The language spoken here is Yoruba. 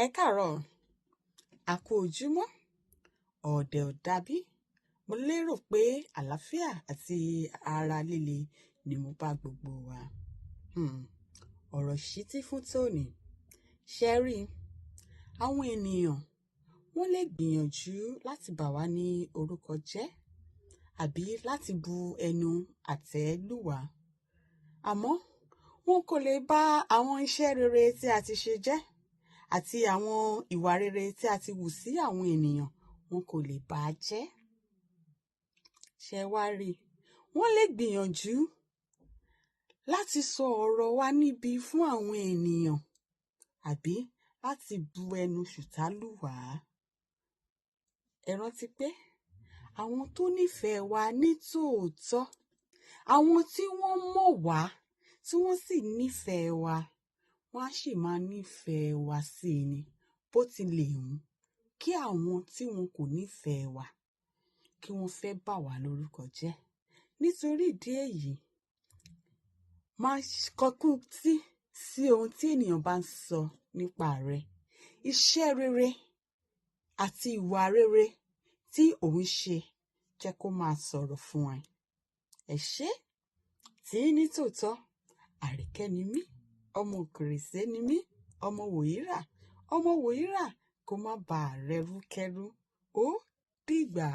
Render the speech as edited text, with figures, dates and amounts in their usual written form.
Ẹ káàárọ̀, a kú ojúmọ́, ọ̀dẹ̀ ò dàbí. Mo lérò pé àlàáfíà àti ara líle ni mo bá gbogbo wa. Ọ̀rọ̀ ìṣítí fún tòní. Ṣé rí, àwọn ènìyàn wọ́n lè gbìyànjú láti bà wá ní orúkọ jẹ́ àbí láti bu ẹnu àtẹ́ lù wá. Àmọ́ wọn kò lè ba àwọn iṣẹ́ rere tí a ti ṣe jẹ́ àti àwọn ìwà rere tí a ti hù sí àwọn ènìyàn, wọn kò lè bà á jẹ́. Ṣé wá rí, wọ́n lè gbìyànjú láti sọ ọ̀rọ̀ wa níbi fún àwọn ènìyàn àbí láti bu ẹnu ṣùtá lù wá. Ẹ rántí pé àwọn tó nífẹ̀ẹ́ wa ní tòótọ́, àwọn tí wọ́n mọ̀ wá, tí wọ́n sì nífẹ̀ẹ́ wa, wọ́n á sì máa nífẹ̀ẹ́ wa sí i ni, bó ti lè hùn kí àwọn tí wọn kò nífẹ̀ẹ́ wa kí wọ́n fẹ́ bà wá lórúkọ jẹ́. Nítorí ìdí èyí, má kọkún tí sí ohun tí ènìyàn bá ń sọ nípa rẹ. Iṣẹ́ rere àti ìwà rere tí ò ń ṣe, jẹ́ kó máa sọ̀rọ̀ fún ẹ. Ẹ ṣé tí ní tòótọ́, Àríkẹ́ ni mí, ọmọ Òkèrèsé ni mí, ọmọ Wòyírà, ọmọ Wòyírà kó má ba à rẹrúkẹ́rú. Ó dìgbà.